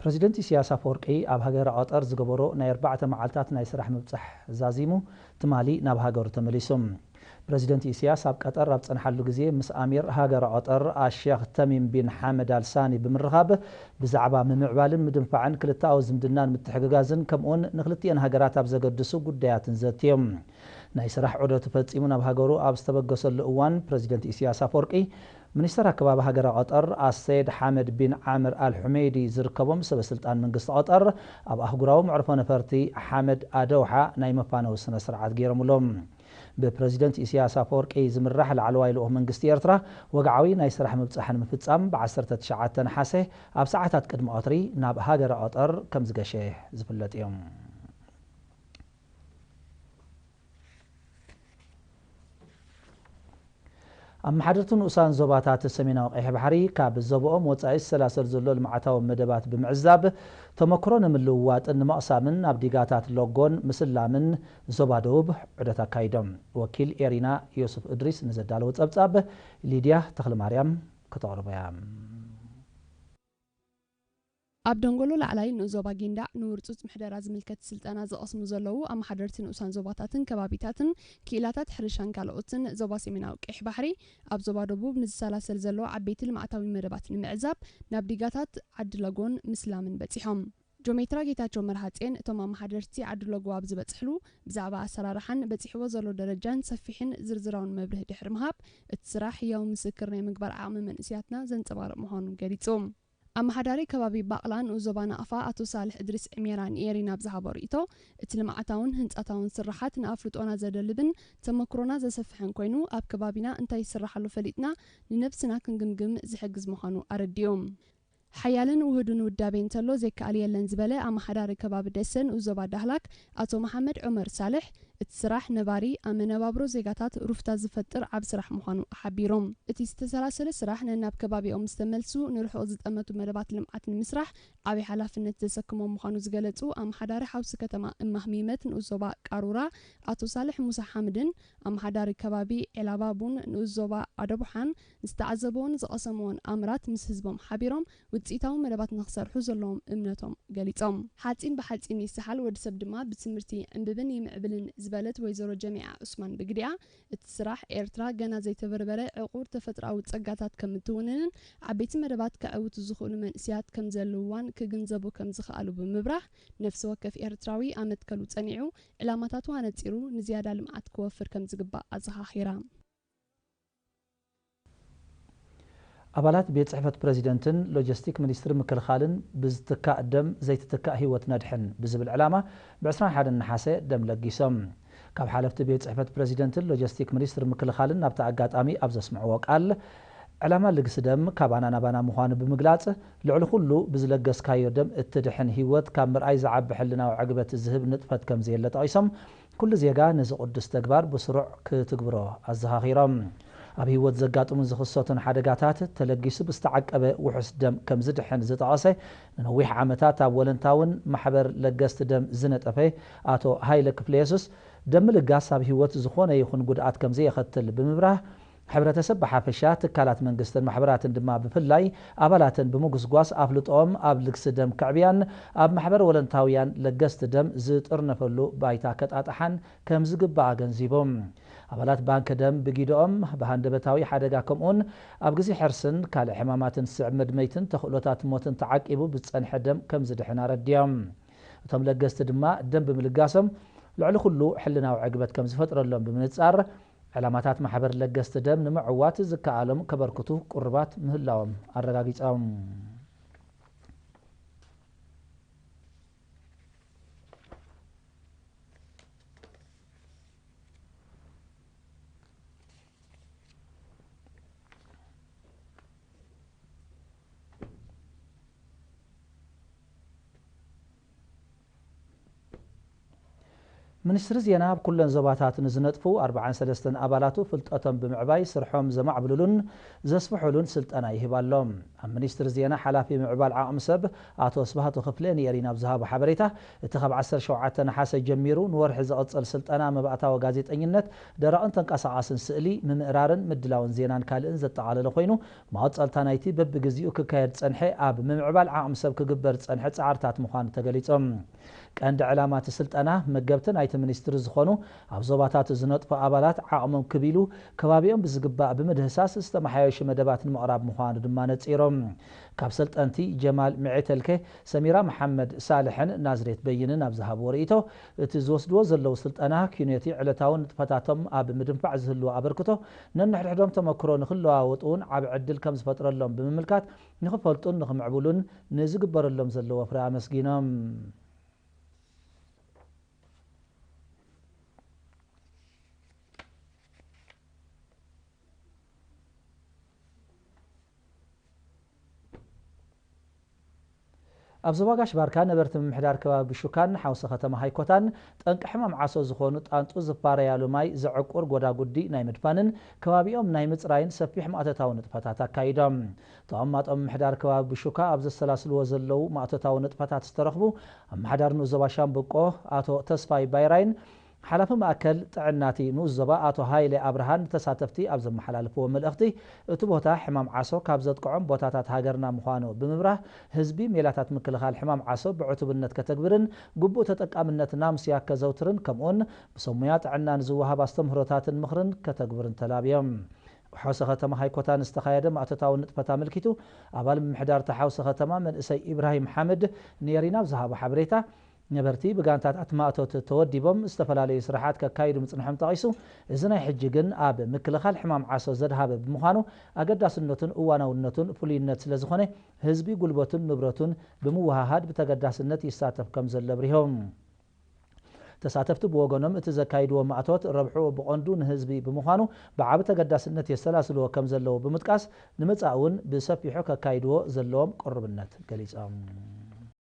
ፕረዚደንት ኢሳያስ ኣፈወርቂ ኣብ ሃገረ ቀጠር ዝገበሮ ናይ ኣርባዕተ መዓልታት ናይ ስራሕ ምብጻሕ ዛዚሙ ትማሊ ናብ ሃገሩ ተመሊሱ። ፕረዚደንት ኢሳያስ ኣብ ቀጠር ኣብ ጸንሓሉ ግዜ ምስ ኣሚር ሃገረ ቀጠር ኣሸኽ ተሚም ቢን ሓመድ ኣልሳኒ ብምርኻብ ብዛዕባ ምምዕባልን ምድንፋዕን ክልተኣዊ ዝምድናን ምትሕግጋዝን ከምኡውን ንክልቲኤን ሃገራት ኣብ ዘገድሱ ጉዳያትን ዘትዮም። ናይ ስራሕ ዑደቱ ፈጺሙ ናብ ሃገሩ ኣብ ዝተበገሰሉ እዋን ፕረዚደንት ኢሳያስ ኣፈወርቂ ሚኒስተር ኣከባቢ ሃገረ ቀጠር ኣሰይድ ሓመድ ቢን ዓምር ኣል ሑመይዲ ዝርከቦም ሰበ ስልጣን መንግስቲ ቀጠር ኣብ ኣህጉራዊ መዕርፎ ነፈርቲ ሓመድ ኣደውሓ ናይ መፋነዊ ስነ ስርዓት ገይሮምሎም። ብፕረዚደንት ኢሳያስ ኣፈወርቂ ዝምራሕ ላዕለዋይ ልኡኽ መንግስቲ ኤርትራ ወግዓዊ ናይ ስራሕ ምብጻሕ ንምፍጻም ብ ዓሰርተ ትሽዓተ ነሓሰ ኣብ ሰዓታት ቅድሚ ቀትሪ ናብ ሃገረ ቀጠር ከም ዝገሸ ዝፍለጥ እዩ። ኣመሓደርቲ ንኡሳን ዞባታት ሰሜናዊ ቀይሕ ባሕሪ ካብ ዞባኦም ወጻኢ ዝሰላሰል ዘሎ ልምዓታዊ መደባት ብምዕዛብ ተመክሮ ንምልውዋጥን ንምቕሳምን ኣብ ዲጋታት ሎጎን ምስላምን ዞባ ደቡብ ዑደት ኣካይዶም። ወኪል ኤሪና ዮሱፍ እድሪስ ንዘዳለዎ ጸብጻብ ሊድያ ተኽለማርያም ከተቕርቦ እያ። ኣብ ደንጎሎ ላዕላይ ንኡስ ዞባ ጊንዳዕ ንውርጹጽ ምሕደራ ዝምልከት ስልጠና ዝቐስሙ ዘለዉ ኣመሓደርቲ ንኡሳን ዞባታትን ከባቢታትን ክኢላታት ሕርሻን ካልኦትን ዞባ ሰሜናዊ ቀይሕ ባሕሪ ኣብ ዞባ ደቡብ ንዝሰላሰል ዘሎ ዓበይቲ ልምዓታዊ መደባት ንምዕዛብ ናብ ዲጋታት ዓዲ ለጎን ምስላምን በጺሖም። ጆሜትራ ጌታቸው መርሃጼን እቶም ኣመሓደርቲ ዓዲ ለጎ ኣብ ዝበጽሕሉ ብዛዕባ ኣሰራርሓን በጺሕዎ ዘሎ ደረጃን ሰፊሕን ዝርዝራውን መብርህ ድሕሪ ምሃብ እቲ ስራሕ ህያው ምስክር ናይ ምግባር ዓቕሚ መንእስያትና ዘንጸባርቕ ምዃኑ ገሊጹ። ኣመሓዳሪ ከባቢ ባቕላ ንኡስ ዞባ ናቕፋ ኣቶ ሳልሕ እድሪስ ዕሜራ ንኤሪና ኣብ ዝሃቦ ርእይቶ፣ እቲ ልምዓታውን ህንጻታውን ስርሓት ንኣፍልጦና ዘደልብን ተመክሮና ዘሰፍሕን ኮይኑ፣ ኣብ ከባቢና እንታይ ይስራሕ ኣሎ ፈሊጥና ንነብስና ክንግምግም ዝሕግዝ ምዃኑ ኣረዲኡ። ሓያልን ውሁድን ውዳቤ እንተሎ ዘይከኣል የለን ዝበለ ኣመሓዳሪ ከባቢ ደሰ ንኡስ ዞባ ዳህላክ ኣቶ መሓመድ ዑመር ሳልሕ፣ እቲ ስራሕ ነባሪ ኣብ መነባብሮ ዜጋታት ሩፍታ ዝፈጥር ዓቢ ስራሕ ምዃኑ ሓቢሮም። እቲ ዝተሰላሰለ ስራሕ ነናብ ከባቢኦም ዝተመልሱ ንርሑቕ ዝጠመቱ መደባት ልምዓት ንምስራሕ ዓቢ ሓላፍነት ዘሰክሞም ምዃኑ ዝገለጹ ኣመሓዳሪ ሓውሲ ከተማ እማህሚመት ንኡስ ዞባ ቃሩራ ኣቶ ሳልሕ ሙሳ ሓምድን ኣመሓዳሪ ከባቢ ዔላባቡን ንኡስ ዞባ ኣደቡሓን ዝተዓዘብዎን ዝቐሰምዎን ኣምራት ምስ ህዝቦም ሓቢሮም ውጽኢታዊ መደባት ንኽሰርሑ ዘለዎም እምነቶም ገሊጾም። ሓጺን ብሓጺን ይሰሓል፣ ወዲ ሰብ ድማ ብትምህርቲ ይዕምብብን ይምዕብልን ዝበለት ወይዘሮ ጀሚዓ ዑስማን ብግዲኣ፣ እቲ ስራሕ ኤርትራ ገና ዘይተበርበረ ዕቑር ተፈጥሮኣዊ ጸጋታት ከም እትውንንን ዓበይቲ መደባት ከዕውቱ ዝኽእሉ መንእስያት ከም ዘለውዋን ክግንዘቡ ከም ዝኸኣሉ ብምብራህ፣ ነፍሲ ወከፍ ኤርትራዊ ኣብ መትከሉ ጸኒዑ፣ ዕላማታቱ ኣነጺሩ ንዝያዳ ልምዓት ክወፍር ከም ዝግባእ ኣዘኻኺራ። ኣባላት ቤት ጽሕፈት ፕረዚደንትን ሎጂስቲክ ሚኒስትሪ ምክልኻልን ብዝትካእ ደም ዘይትትካእ ህይወት ነድሕን ብዝብል ዕላማ ብ ዕስራን ሓደን ነሓሰ ደም ለጊሶም። ካብ ሓለፍቲ ቤት ጽሕፈት ፕረዚደንትን ሎጂስቲክ ሚኒስትሪ ምክልኻልን ናብቲ ኣጋጣሚ ኣብ ዘስምዕዎ ቃል፣ ዕላማ ልግሲ ደም ካባና ናባና ምዃኑ ብምግላጽ፣ ልዕሊ ኩሉ ብዝለገስካዮ ደም እትድሕን ህይወት ካብ ምርኣይ ዝዓቢ ሕልናዊ ዕግበት ዝህብ ንጥፈት ከም ዘየለ ጠቒሶም፣ ኩሉ ዜጋ ነዚ ቅዱስ ተግባር ብስሩዕ ክትግብሮ ኣዘኻኺሮም። ኣብ ህይወት ዘጋጥሙን ዝኽሰቱን ሓደጋታት ተለጊሱ ብዝተዓቀበ ውሑስ ደም ከም ዝድሕን ዝጠቐሰ፣ ንነዊሕ ዓመታት ኣብ ወለንታውን ማሕበር ለገስቲ ደም ዝነጠፈ ኣቶ ሃይለ ክፍለየሱስ፣ ደም ምልጋስ ኣብ ህይወት ዝኾነ ይኹን ጉድኣት ከም ዘየኸትል ብምብራህ፣ ሕብረተሰብ ብሓፈሻ፣ ትካላት መንግስትን ማሕበራትን ድማ ብፍላይ ኣባላተን ብምጉስጓስ ኣፍልጦኦም ኣብ ልግሲ ደም ከዕብያን ኣብ ማሕበር ወለንታውያን ለገስቲ ደም ዝጥርነፈሉ ባይታ ከጣጥሓን ከም ዝግባእ ኣገንዚቦም። ኣባላት ባንክ ደም ብጊደኦም ብሃንደበታዊ ሓደጋ ከምኡውን ኣብ ግዜ ሕርስን ካልእ ሕማማትን ስዕብ መድመይትን ተኽእሎታት ሞትን ተዓቂቡ ብዝጸንሐ ደም ከም ዝድሕን ኣረዲኦም። እቶም ለገስቲ ድማ ደም ብምልጋሶም ልዕሊ ኩሉ ሕልናዊ ዕግበት ከም ዝፈጥረሎም ብምንጻር፣ ዕላማታት ማሕበር ለገስቲ ደም ንምዕዋት ዝከኣሎም ከበርክቱ ቅሩባት ምህላዎም ኣረጋጊጾም። ሚኒስትሪ ዜና ኣብ ኩለን ዞባታት ንዝነጥፉ ኣርባዓን ሰለስተን ኣባላቱ ፍልጠቶም ብምዕባይ ስርሖም ዘማዕብሉሉን ዘስፍሑሉን ስልጠና ይህብ ኣሎ። ኣብ ሚኒስትሪ ዜና ሓላፊ ምዕባል ዓቕሚ ሰብ ኣቶ ስብሃቱ ክፍለ ንኤሪና ኣብ ዝሃቦ ሓበሬታ፣ እቲ ካብ ዓሰርተ ሸውዓተ ነሓሰ ጀሚሩ ንወርሒ ዝቕጽል ስልጠና መባእታዊ ጋዜጠኝነት፣ ደረቕን ተንቀሳቓስን ስእሊ፣ ምምእራርን ምድላውን ዜናን ካልእን ዘጠቓለለ ኮይኑ፣ መቐጸልታ ናይቲ በብግዚኡ ክካየድ ዝጸንሐ ኣብ ምምዕባል ዓቕሚ ሰብ ክግበር ዝጸንሐ ጻዕርታት ምዃኑ ተገሊጾም። ቀንዲ ዕላማ እቲ ስልጠና፣ መገብቲ ናይቲ ሚኒስትሪ ዝኾኑ ኣብ ዞባታት ዝነጥፉ ኣባላት ዓቕሞም ክብ ኢሉ ከባቢኦም ብዝግባእ ብምድህሳስ ዝተመሓየሹ መደባት ንምቕራብ ምዃኑ ድማ ነጺሮም። ካብ ሰልጠንቲ ጀማል ምዔተልከ፣ ሰሚራ መሓመድ ሳልሕን ናዝሬት በይንን ኣብ ዝሃብዎ ርእይቶ፣ እቲ ዝወስድዎ ዘለዉ ስልጠና ኪኖቲ ዕለታዊ ንጥፈታቶም ኣብ ምድንፋዕ ዝህልዎ ኣበርክቶ ነንሕድሕዶም ተመክሮ ንኽለዋወጡ እውን ዓቢ ዕድል ከም ዝፈጥረሎም ብምምልካት፣ ንኽፈልጡን ንኽምዕብሉን ንዝግበረሎም ዘሎ ወፍሪ ኣመስጊኖም። ኣብ ዞባ ጋሽ ባርካ ነበርቲ ምምሕዳር ከባቢ ብሹካን ሓውሲ ከተማ ሃይኮታን ጠንቂ ሕማም ዓሶ ዝኾኑ ጣንጡ ዝፋረያሉ ማይ ዘዕቁር ጎዳጉዲ ናይ ምድፋንን ከባቢኦም ናይ ምጽራይን ሰፊሕ ማእቶታዊ ንጥፈታት ኣካይዶም። ተቐማጦ ምምሕዳር ከባቢ ብሹካ ኣብ ዘሰላስልዎ ዘለዉ ማእቶታዊ ንጥፈታት ዝተረኽቡ ኣመሓዳሪ ንኡስ ዞባ ሻምብቆ ኣቶ ተስፋይ ባይራይን ሓላፊ ማእከል ጥዕናቲ ንኡስ ዞባ ኣቶ ሃይለ ኣብርሃን ንተሳተፍቲ ኣብ ዘመሓላለፍዎ መልእኽቲ፣ እቲ ቦታ ሕማም ዓሶ ካብ ዘጥቅዖም ቦታታት ሃገርና ምዃኑ ብምብራህ፣ ህዝቢ ሜላታት ምክልኻል ሕማም ዓሶ ብዕቱብነት ከተግብርን ግቡእ ተጠቃምነት ናምስያ ከዘውትርን፣ ከምኡውን ብሰብ ሞያ ጥዕና ንዝወሃብ ኣስተምህሮታትን ምኽርን ከተግብርን ተላብዮም። ኣብ ሓውሲ ከተማ ሃይኮታ ንዝተኻየደ ማእቶታዊ ንጥፈት ኣመልኪቱ፣ ኣባል ምምሕዳር እታ ሓውሲ ከተማ መንእሰይ ኢብራሂም ሓምድ ንኤሪና ኣብ ዝሃቦ ሓበሬታ፣ ነበርቲ ብጋንታታት ማእቶት ተወዲቦም ዝተፈላለዩ ስራሓት ከካይዱ ምጽንሖም ጠቒሱ፣ እዚ ናይ ሕጂ ግን ኣብ ምክልኻል ሕማም ዓሶ ዘድሃበ ብምዃኑ፣ ኣገዳስነቱን እዋናውነቱን ፍሉይነት ስለ ዝኾነ፣ ህዝቢ ጉልበቱን ንብረቱን ብምውሃሃድ ብተገዳስነት ይሳተፍ ከም ዘሎ ኣብሪሆም። ተሳተፍቲ ብወገኖም፣ እቲ ዘካይድዎ ማእቶት ረብሕኡ ብቐንዱ ንህዝቢ ብምዃኑ፣ ብዓቢ ተገዳስነት የሰላስልዎ ከም ዘለዉ ብምጥቃስ፣ ንመጻኢ እውን ብሰፊሑ ከካይድዎ ዘለዎም ቅሩብነት ገሊጾም።